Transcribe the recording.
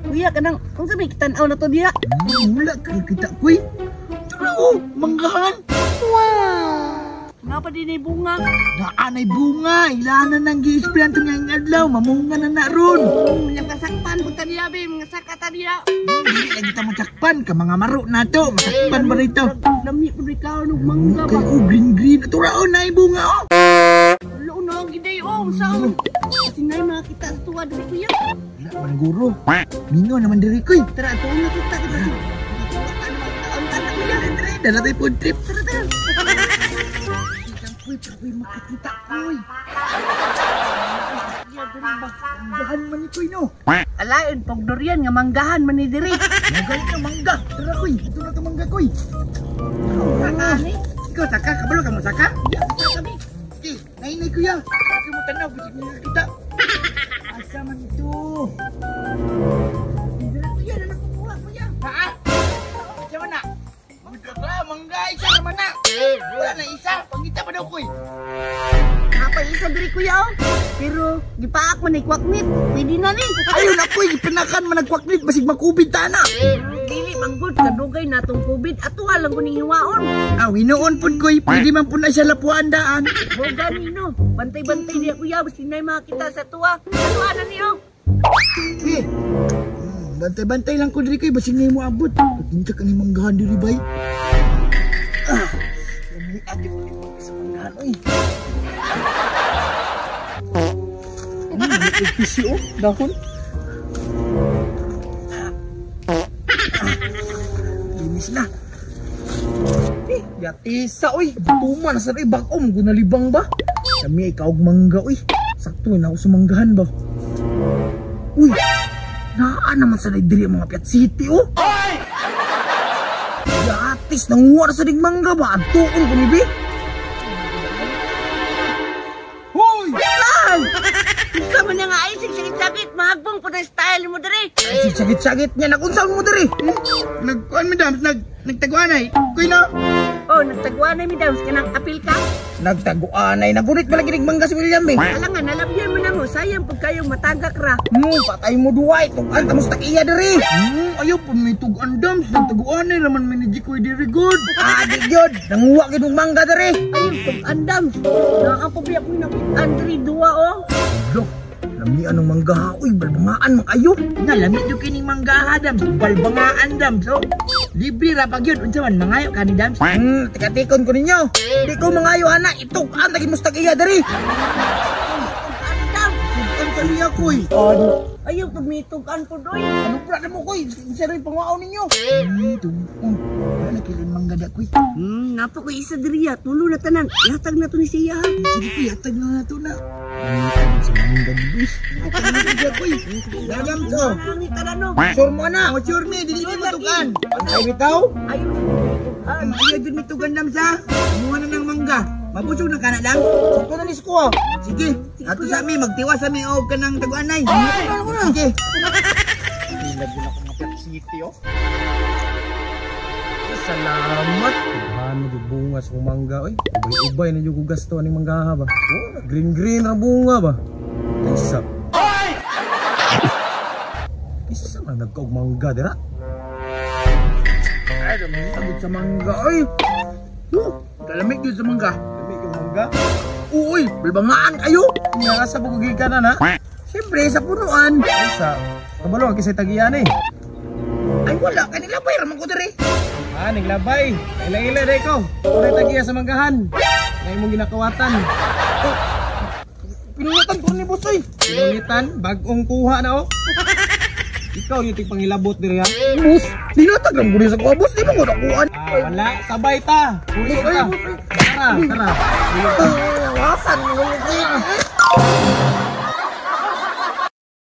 Kuya kanang unsa may kitan-aw na to diha? Wala kay kita kuy. Tara oh, manggahan. Wow. Nga pa din ay bunga. Naanay bunga, ilana nang gi-sprayan tong ngayong adlaw, mamunga na na ron. Yang kasakpan punta diha be, mga sakata diha. Dili lagi ta motsakpan ka mga maro na to, masakpan ba rito? Lami pud ikaw og mangga ba. Kay oh, green green. Tura oh, naay bunga oh. Wala na giday oh, unsaon? Kasi nay makita sa tuwa diri kuya. Wala man guro. Mingaw naman diri kuy. Tara ato na kita kita. Dere, dala tayo food trip. Tara, tara. Kuy, kuy, makakita kuy. Manggahan man ni kuy no. Alain pog durian nga manggahan man ni diri. Magalit na mangga. Tara kuy, ito na to mangga kuy. Saka ni. Ikaw saka, kabalo ka mo saka? Ya, saka mi. Okay, nainay kuya. Kasi mo tanaw, bisig niya kita. Asa man ito? Dira kuya, na nakukuha kuya. Ha? Asa man na? Mangga, mangga, isa naman na. Wala na isa, pangita pa daw kuy. Napay isa diri kuya oh. Pero gipaak man ni kwaknit. Pwede na ni. Ayun ako, gipanakan man nagkwaknit, basig makubid ta na. Dili manggod kadugay natong kubid ato lang kuning hiwaon. Ah, hinuon pud koy, pwede man pud na siya lapuan daan. Mo gani no. Bantay-bantay niya kuya, basi nay makita sa tuwa. Ato na niyo. Eh. Bantay-bantay lang ko diri koy, basig nay mo abot. Pagkinta kang manggahan diri bay. Ah. Lami ate ko sa manggahan oy. PC oh, dahon. Linis na. Eh, yatisa oy. Tuma na sa oy bag-om gunalibang ba? Kami ay kaog mangga oy. Sakto na ako sa manggahan ba. Uy. Naa naman sa diri mga Piat City oh. Yatis nanguha sa dig mangga ba? Antuon ko ni bi. Hoy! Ay! Isa man nga ay sakit-sakit mahagbong po na style mo diri. Ay, sakit-sakit niya nagunsa mo diri. Nagkuan mi dams, nagtaguanay. Kuy no. Oh, nagtaguanay mi dams kanang apil ka. Nagtaguanay, nagunit pa lagi mangga si William eh. Alangan nalabyan mo na mo, sayang pud kayong matagak ra. Patay mo duway, tugan tamusta iya diri. Ayaw pa may tugan dams, nagtaguanay raman mi ni Jikoy diri good. Ah, di gyud, nanguwa gid mong mangga diri. Ayaw tugan dams. Naa pa biya ko nakit-an diri duwa oh. Lo, lamian ang mangga uy, balbangaan man kayo. Nga lami jud kining mangga dams, balbangaan dams. So, libre ra pag yun, unsa man mangayo kani dams? Tikatikon ko ninyo. Di ko mangayo ana, itug-an lagi mustag iya diri. Dam, Tugan kaniya koy. Ayaw pag may tugan po doy. Ano pra na mo koy? Unsa rin panguaon ninyo? Tugon. Wala na kilin mangga da koy. Napa ko isa diri ya, tulo na tanan. Ihatag na to ni siya. Sige koy, hatag na nato na. Sa mangga diri. Hatag na koy. Dadam to. Ang tanan no. Sure mo na. O sure mi, dili mo tugan. Pantay bitaw. Ayaw na tugan. Ayaw jud mi tugan dam sa. Kumuha na ng mangga. Mabusog na kana dam. Sakto na ni skuha. Sige, ato sa mi magtiwas sa mi og kanang taguanay. Sige. Lagi na akong Piat City oh. Salamat. Tuhan mo jud bunga sa mangga oy. Ubay-ubay na jud gasto aning mangga ba. Oh, green green ra bunga ba. Isa. Isa man nagkaog mangga dira. Ay, dami sa mangga oy. Kalamig jud sa mangga. Lamig yung mangga. Uy, balbangaan kayo. Nya asa pa gikan na na? Siyempre sa punuan. Isa. Kabalo ang kisay tagian eh. Ay wala kanila bay raman ko diri. Ah, naglabay. Ila-ila day ko. Wala tagiya sa manggahan. Na imong ginakawatan. Oh, pinulitan ko ni boss oy. Pinulitan, bag-ong kuha na oh. Ikaw yung tigpangilabot diri ha. Boss, dinatag lang ko sa kuha boss, di mo ko nakuha. Ah, wala, sabay ta. Huli ta. Tara, tara. Wasan mo.